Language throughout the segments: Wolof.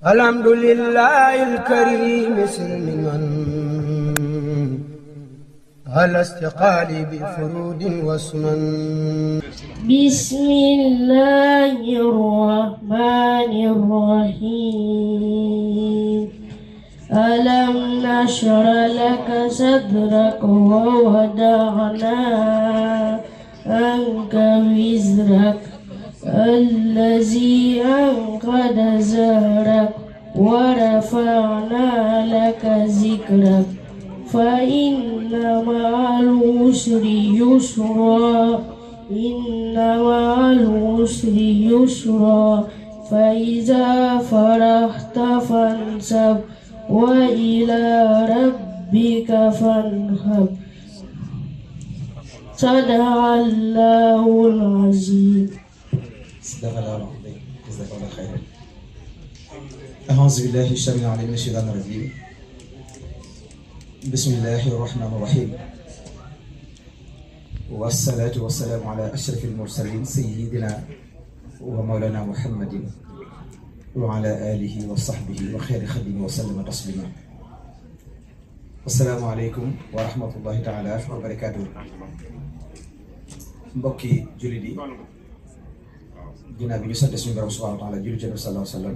الحمد لله الكريم سلما على استقالي بفرود وسنن. بسم الله الرحمن الرحيم. ألم نشرح لك صدرك ووضعنا عنك وزرك الذي أنقض ظهرك ورفعنا لك ذكرك فإن مع العسر يسرا إن مع العسر يسرا فإذا فرغت فانصب وإلى ربك فانهب. صدق الله العظيم. صدق الله العظيم. جزاك الله خيرا. أعوذ بالله السميع العليم من الشيطان الرجيم. بسم الله الرحمن الرحيم. والصلاة والسلام على أشرف المرسلين سيدنا ومولانا محمد وعلى آله وصحبه وخير خدمه وسلم تسليما. السلام عليكم ورحمة الله تعالى وبركاته. mbokki jullit yi ginnaaw bi ñu sant suñu borom subhanahu wa taala julli ci Nabi sallallahu alayhi wa sallam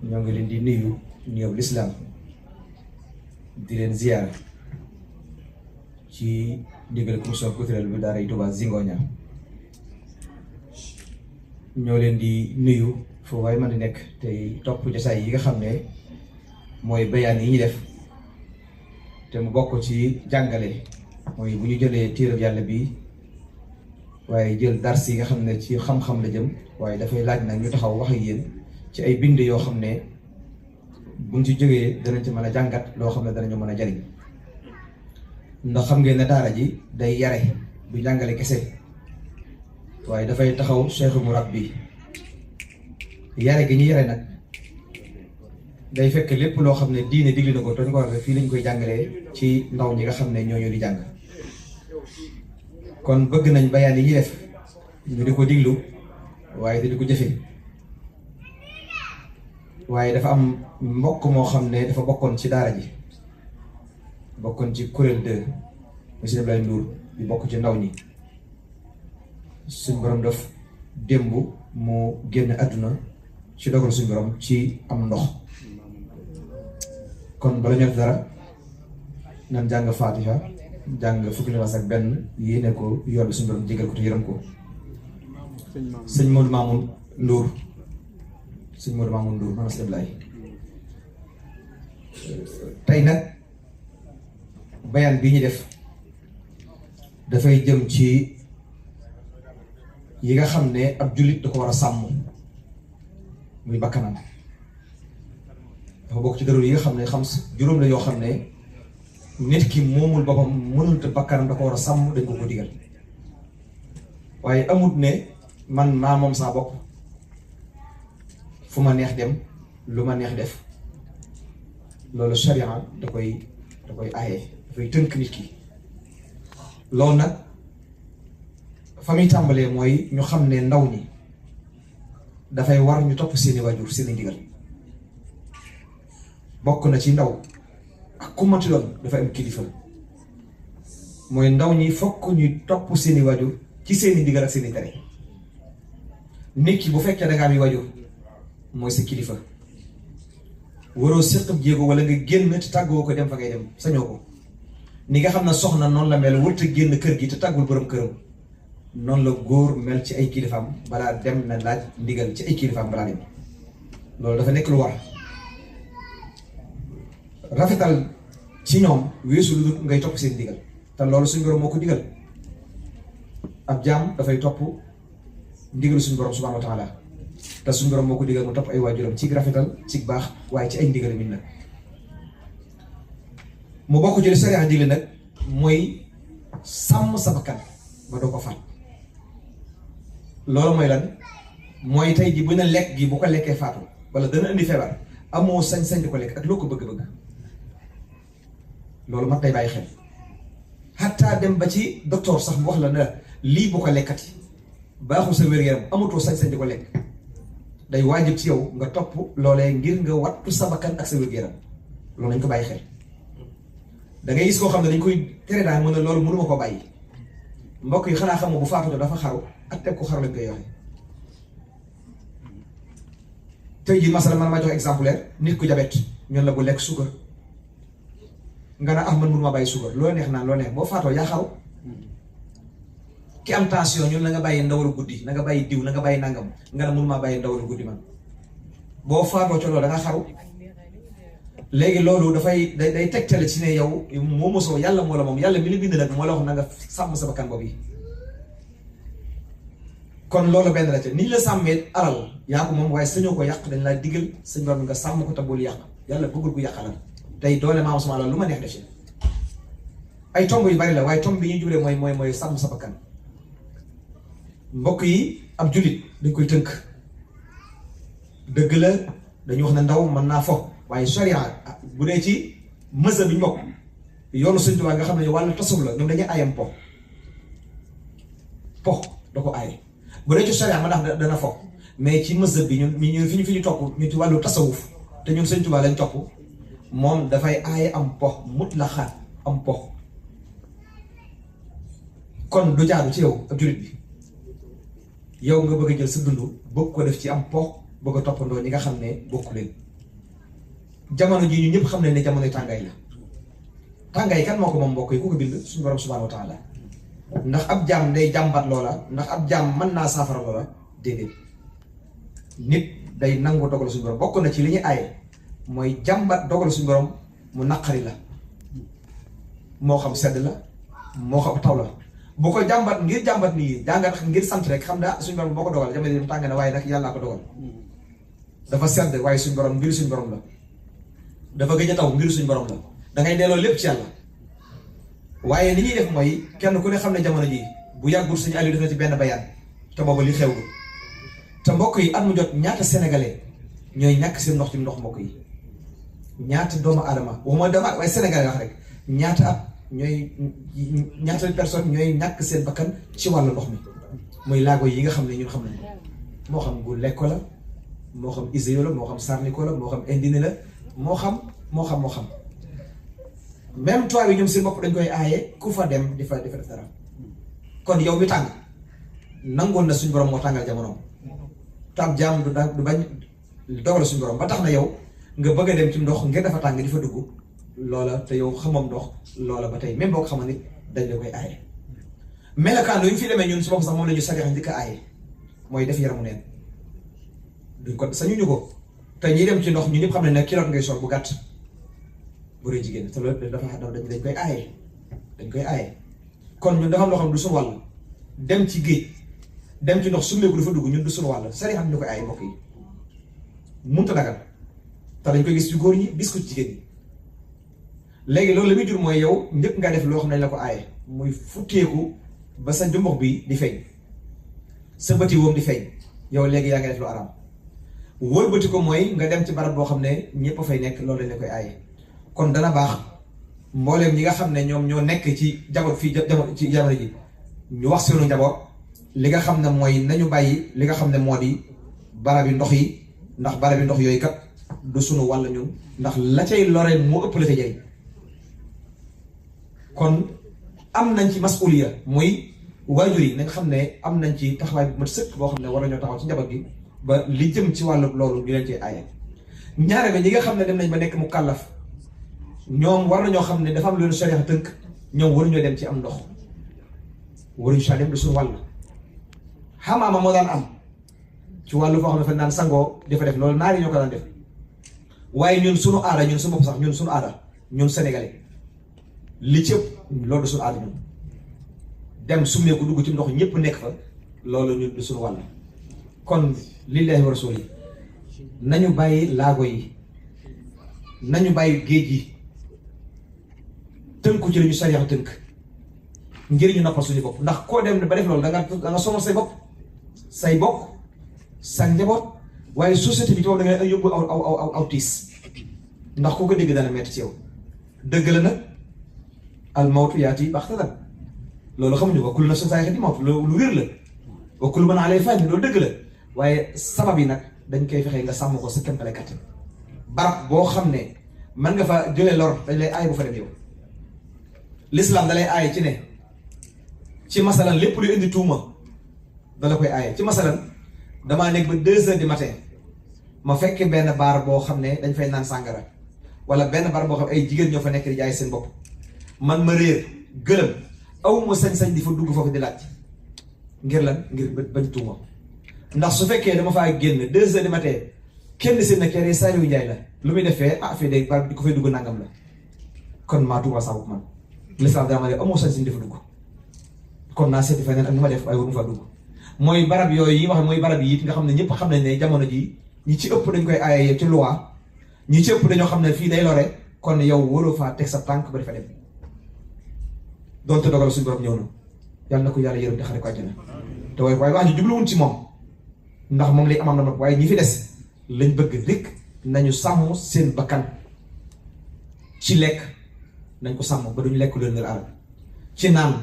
ñoo ngi leen di nuyu nuyoo lislaam di leen ziyaara ci ndigal commission culturelle bi daara Touba Zingoña. ñoo leen di nuyu foo waaye mën di nekk tey topp jotaay yi nga xam ne mooy bayaan yi ñuy def te mu bokk ci jàngale mooy bu ñu jëlee téereb yàlla bi waaye jël dars yi nga xam ne ci xam-xam la jëm waaye dafay laaj nag ñu taxaw wax ak yéen ci ay bind yoo xam ne buñ ci jógee danañ ci mën a jàngat loo xam ne danañu mën a jariñ ndax xam ngeen ne daara ji day yare du jàngale kese waaye dafay taxaw cheikhu murabbi yare gi ñu yare nag day fekk lépp loo xam ne diine digli na ko te ñu ko waxee fii lañ koy jàngalee ci ndaw ñi nga xam ne ñooñu di jàng kon bëgg nañ bayaan yi ñuy def ñu di ko diglu waaye di ko jëfe waaye dafa am mbokk moo xam ne dafa bokkoon ci daara ji bokkoon ci kuréel 2 monsieur Abdoulaye Ndour di bokk ci ndaw ñi suñ borom def démb mu génn àdduna ci dogal suñ borom ci am ndox kon bala ñu def dara nan jàng Fatiha jàng fukki libaas ak benn yéene ko yoon bi suñu borom jégal ko te yërëm ko. sëñ Modou Mamoun Ndour sëñ Modou Mamoun Ndour man sëñ Ablaye tey nag bayaan bi ñu def dafay jëm ci yi nga xam ne ab jullit da ko war a sàmm muy bakkanam dafa bokk ci darul yi nga xam ne juróom la yoo xam ne nit ki moomul boppam mënul te bakkanam da ko war a sàmm dañ ko digal waaye amut ne man maa moom saa bopp fu ma neex dem lu ma neex def loolu sharia da koy aaye dafay tënk nit ki. loolu nag fa muy tàmbalee mooy ñu xam ne ndaw ñi dafay war ñu topp seeni waajur seeni ndigal bokk na ci ndaw ak ku manti doon dafa am kilifa mooy ndaw ñi fokk ñu topp seeni waajur ci seeni ndigal ak seeni tere. nit ki bu fekkee da nga am waajur mooy sa kilifa waroo séqab jéego wala nga génn te tàggoo ko dem fa ngay dem sañoo ko. ni nga xam ne soxna noonu la mel wërta génn kër gi te tàggul borom këram noonu la góor mel ci ay kilifaam balaa dem na laaj ndigal ci ay kilifaam balaa dem loolu dafa nekk lu war. rafetal ci ñoom weesu lu ngay topp seen ndigal te loolu suñu borom moo ko digal ab jaam dafay topp ndigal suñu borom subhanahu wa taala te suñu borom moo ko digal mu topp ay waajuram ci rafetal ci baax waaye ci ay ndigal mi nag mu bokk ci li sariya digle nag mooy sàmm sa bakkan ba doo ko faat. loolu mooy lan mooy tey ji bu ne lekk gi bu ko lekkee faatu wala dana indi feebar amoo sañ-sañ di ko lekk ak loo ko bëgg-bëgg loolu mat day bàyyi xel. xataa dem ba ci docteur sax mu wax la ne lii bu ko lekkati baaxul sa wér-gu-yaram amatoo sañ-sañ di ko lekk day waajib ci yow nga topp loolee ngir nga wattu sa bakkan ak sa wér-gu-yaram loolu nañ ko bàyyi xel. da ngay gis koo xam ne dañ koy tere daan mën a loolu mënuma ko bàyyi mbokk yi xanaa xamoo bu faatoo dafa xaru ak teg ko xaru lañ koy yoxe. tey jii masala man maa jox exemplaire nit ku jabet ñun la bu lekk suukar nga ne ah man mënuma bàyyi suukar loo neex naan loo neex boo faatoo yaa xaru. ki am tension ñun la nga bàyyi ndawalu guddi na nga bàyyi diw na nga bàyyi nangam nga ne mënuma bàyyi ndawalu guddi man boo faatoo ca loolu da nga xaru. léegi loolu dafay day tegtale ci ne yow moo mosoo yàlla moo la moom yàlla mi la bind nag moo la wax na nga sàmm sa bakkan boobu yi. kon loolu benn la ca ni ñu la sàmmee alal yaa ko moom waaye sañoo ko yàq dañ laa digal sañ borom nga sàmm ko te bul yàq yàlla bëggul ku yàq alal tey doole maam sama alal lu ma neex def ci ay tomb yu bari la waaye tomb bi ñuy jublee mooy sàmm sa bakkan. mbokk yi ab jullit dañ koy tënk dëgg la dañu wax ne ndaw mën naa fo waaye sharia bu dee ci mësa bi ñu bokk yoonu Sëñ Tuubaa nga xam ne wàllu tasawuf la ñoom dañuy ayam po da ko aaye bu dee ci sharia ma ndax dana fo mais ci mësa bi ñun fi ñu topp ñu ci wàllu tasawuf te ñun Sëñ Tuubaa lañ topp moom dafay aaye am po mutlaqan am po kon du jaadu ci yow ab jullit bi yow nga bëgg a jël sa dund bëgg ko def ci am po bëgg a toppandoo ñi nga xam ne bokku leen. jamono ji ñu ñëpp xam nañ ne jamonoy tàngaay la tàngaay kan moo ko moom mbokk yi ku ko bind suñu borom subhanahu wa taala ndax ab jaam day jàmbat loola ndax ab jaam mën naa saafara loola déedéet nit day nangu dogal suñu borom bokk na ci li ñuy aaye mooy jàmbat dogal suñu borom mu naqari la moo xam sedd la moo xam taw la bu ko jàmbat nii jàngat ngir sant rek xam daa suñu borom boo ko dogal jamono yi tàng na waaye nag yàllaa ko dogal dafa sedd waaye suñu borom mbir suñu borom la dafa gëj a taw mbiru suñu borom la da ngay delloo lépp ci yàlla waaye ni ñuy def mooy kenn ku ne xam ne jamono ji bu yàggul suñu Aliou def na ci benn bayaan te booba li xew te mbokk yi at mu jot ñaata sénégalais ñooy ñàkk seen ndox ci ndox mbokk yi ñaata doomu aadama waxuma dama waaye sénégalais wax rek ñaata personne ñooy ñàkk seen bakkan ci wàllu ndox mi muy laago yi nga xam ne ñun xam nañ moo xam gu lekko la moo xam iséo la moo xam sarniko la moo xam indine la moo xam même toit bi ñoom seen bopp dañ koy aaye ku fa dem di fa def dara kon yow mi tàng nangoon na suñu borom moo tàngal jamonoom tam jaam du bañ dogal suñu borom ba tax na yow nga bëgg a dem ci ndox ngir dafa tàng di fa dugg loola te yow xamam ndox loola ba tey même boo ko xamal nit dañ la koy aaye melokaan yu ñu fi demee ñun si bopp sax moom la ñu sariya njëkk a aaye mooy def yaramu neen duñ ko sañuñu ko te ñi dem ci ndox ñu ñëpp xam ne nag kiloot ngay sol bu gàtt bu dee jigéen te loolu dañ koy aaye kon ñun dafa am loo xam ne du suñu wàll dem ci géej dem ci ndox summeeku dafa dugg ñun du suñu wàll sari xam ñu koy aaye mbokk yi munta dagal te dañ koy gis ci góor ñi gis ko ci jigéen ñi léegi loolu la muy jur mooy yow njëkk nga def loo xam ne la ko aaye muy futteeku ba sa jumbox bi di feeñ sa bëti woom di feeñ yow léegi yaa ngi def lu araam wëlbati ko mooy nga dem ci barab boo xam ne ñëpp a fay nekk loolu dañ la koy aaye kon dana baax mbooleem ñi nga xam ne ñoom ñoo nekk ci jaboot fii ci jamono ji ñu wax seenu njaboot li nga xam ne mooy nañu bàyyi li nga xam ne moo di barabi ndox yi ndax barabi ndox yooyu kat du sunu wàll ñun ndax la cay lore moo ëpp la ca jëriñ kon am nañ ci masuliya muy waajur yi na nga xam ne am nañ ci taxawaay bu mat sëkk boo xam ne war nañoo taxaw ci njaboot gi ba li jëm ci wàllu loolu ñu leen ci aaye ñaare ba ñi nga xam ne dem nañ ba nekk mu kàllaf ñoom war nañoo xam ne dafa am lu leen sharia tënk ñoom waruñoo dem ci am ndox waruñu saa dem du suñu wàll xamaama moo daan am ci wàllu foo xam ne fa naan sangoo dafa def loolu naar yi ñoo ko daan def waaye ñun suñu aada ñun suñu bopp sax ñun suñu aada ñun sénégalais li ci ëpp loolu du suñu aada ñun dem summeeku dugg ci ndox ñëpp nekk fa loolu ñun du suñu wàll kon lillahi wa rasuli nañu bàyyi laago yi nañu bàyyi géej yi tënku ci la ñu sariya tënk ngir ñu noppal suñu bopp ndax koo dem ba def loolu da nga sonal say bopp say bokk sa njaboot waaye société bi ci da ngay yóbbu aw tiis ndax ku ko dégg dana metti ci yow dëgg la nag al mawtu yaati baxtatan loolu xamuñu ko kullu nafsin zaa'iqatul mawt lu wér la wa kullu man alayhaa faan loolu dëgg la waaye sabab yi nag dañ koy fexe nga sàmm ko sa kéemtale kattan. barab boo xam ne mën nga fa jëlee lor dañ lay aay bu fa dem yow. l'islam da lay aay ci ne ci masalan lépp luy indi tuuma da la koy aaye ci masalan damaa nekk ba 2 heures du matin ma fekk benn baar boo xam ne dañ fay naan sàngara wala benn baar boo xam ay jigéen ñoo fa nekk di jaay seen bopp man ma réer gëlëm aw ma sañ-sañ di fa dugg foofu di laaj ngir lan ngir bañ tuuma ndax su fekkee dama faa génn 2 heures du matin kenn si na kere Saliou Ndiaye la lu muy defee ah fii day bar di ko fay dugg nangam la kon maa tuuma saa bopp man l'islam dama ne amoo sañ-sañ di fa dugg kon naa seeti feneen ak nu ma def waaye waru fa dugg mooy barab yooyu yi wax mooy barab yi nga xam ne ñëpp xam nañ ne jamono ji ñi ci ëpp dañ koy aaye ci loi ñi ci ëpp dañoo xam ne fii day lore kon yow waroo faa teg sa tànk ba dafa dem donte dogal suñu borom ñëw na yàlla na ko yàlla yërëm te xare ko àjjana te waaye wax ji jubluwuñ ci moom ndax moom lay amam na waaye ñi fi des lañ bëgg rek nañu sàmm seen bakkan ci lekk nañ ko sàmm ba duñu lekk leen ngir alal ci naan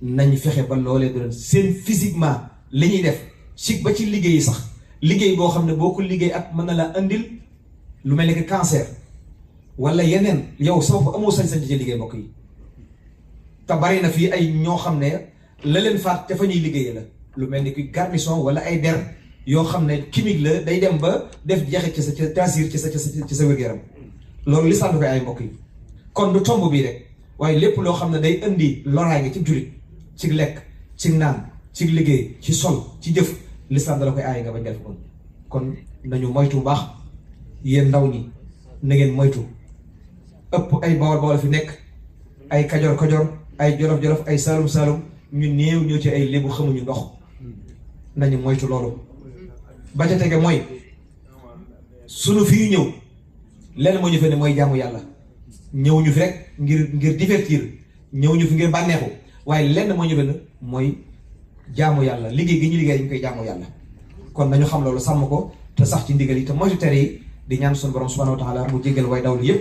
nañ fexe ba loolee doon seen physiquement li ñuy def ci ba ci liggéey sax liggéey boo xam ne boo ko liggéey ak mën na la andil lu mel ni que cancer wala yeneen yow sa bopp amoo sañ-sañ ci liggéey mbokk yi te bari na fii ay ñoo xam ne la leen faat te fa ñuy liggéeyee la lu mel ni ki garnison wala ay der yoo xam ne chimique la day dem ba def jeexit ci sa taasir ci sa wér-gu-yaram loolu li sànni koy ay mbokk yi kon du tomb bii rek waaye lépp loo xam ne day indi loraange ci jullit ci lekk ci naan ci liggéey ci sol ci jëf lislaam dala koy aaye nga bañ def kon nañu moytu baax yéen ndaw ñi na ngeen moytu ëpp ay bawol fi nekk ay kajoor ay jolof ay saalum ñu néew ñoo ci ay lébu xamuñu ndox nañu moytu loolu ba ca tege mooy sunu fii ñëw lenn moo ñu fe ne mooy jaamu yàlla ñëw ñu fi rek ngir divertir ñëw ñu fi ngir bànneexu waaye lenn moo ñu benn mooy jaamu yàlla liggéey gi ñu liggéey dañu koy jaamu yàlla kon nañu xam loolu sàmm ko te sax ci ndigal yi te moytu tere yi di ñaan suñu borom subhanahu wa taala mu jéggal way dawlu yëpp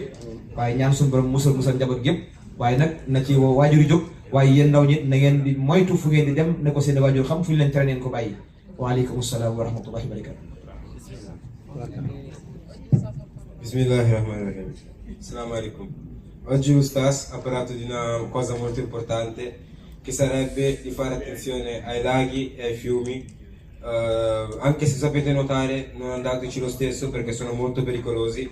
waaye ñaan suñu borom musal njaboot yëpp waaye nag na ci woo waajur yi jóg waaye yéen ndaw ñi na ngeen di moytu fu ngeen di dem ne ko seen waajur xam fu ñu leen tere neen ko bàyyi waaleykum salaam wa rahmatullahi wa barakatu. Bismillahirrahmanirrahim. Assalamu alaikum. Oggi Ustaz ha parlato di una cosa molto importante che sarebbe di fare attenzione ai laghi e ai fiumi, anche se sapete notare non andateci lo stesso perché sono molto pericolosi.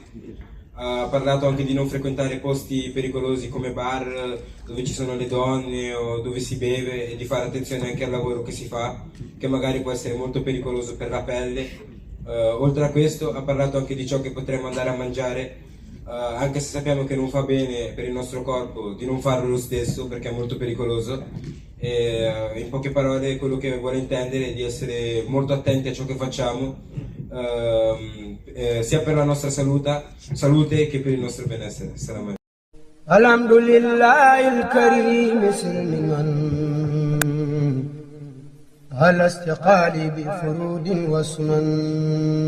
Ha parlato anche di non frequentare posti pericolosi come bar dove ci sono le donne o dove si beve e di fare attenzione anche al lavoro che si fa, che magari può essere molto pericoloso per la pelle. Oltre a questo ha parlato anche di ciò che potremmo andare a mangiare, anche se sappiamo che non fa bene per il nostro corpo, di non farlo lo stesso perché è molto pericoloso. E, in poche parole quello che vuole intendere è di essere molto attenti a ciò che facciamo, sia per la nostra salute che per il nostro benessere. Salam alaikum. Alhamdulillahil karim silman ala istiqali bi furudin wa sunan